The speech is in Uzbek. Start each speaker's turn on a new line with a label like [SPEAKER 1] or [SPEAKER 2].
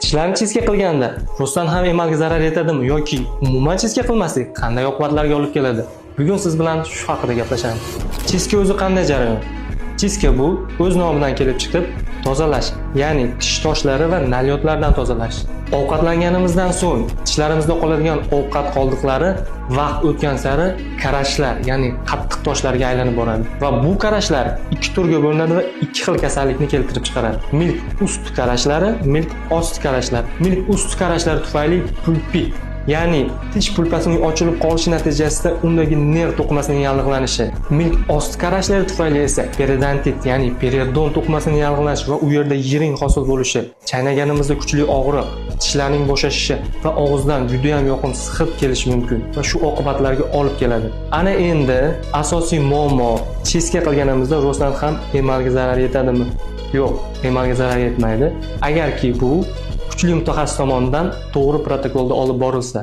[SPEAKER 1] Tishlarni чистка qilganda rostdan ham emalga zarar yetadimi yoki umuman чистка qilmaslik qanday oqibatlarga olib keladi? Bugun siz bilan shu haqida gaplashamiz. Чистка o'zi qanday jarayon? Чистка bu o'z nomidan kelib chiqib tozalash, ya'ni tish toshlari va налёт lardan tozalash. Ovqatlanganimizdan so'ng tishlarimizda qoladigan ovqat qoldiqlari vaqt o'tgan sari караш lar, ya'ni qattiq toshlarga aylanib boradi. Va bu караш lar ikki turga bo'linadi va ikki xil kasallikni keltirib chiqaradi. Milk usti караш lari, milk osti караш lari. Milk usti караш lari tufayli pulpit, ya'ni tish pulpasining ochilib qolishi natijasida undagi nerv to'qimasining yallig'lanishi. Milk osti караш lari tufayli esa periodontit, ya'ni periodont to'qimasining yallig'lanishi va u yerda yiring hosil bo'lishi, chaynaganimizda kuchli og'riq, tishlarning bo'shashishi va og'izdan juda ham yoqimsiz hid kelishi mumkin va shu oqibatlarga olib keladi. Ana endi asosiy muammo: чистка qilganimizda rostdan ham emalga zarar yetadimi? Yo'q, emalga zarar yetmaydi. Agarki bu kuchli mutaxassis tomonidan to'g'ri protokolda olib borilsa.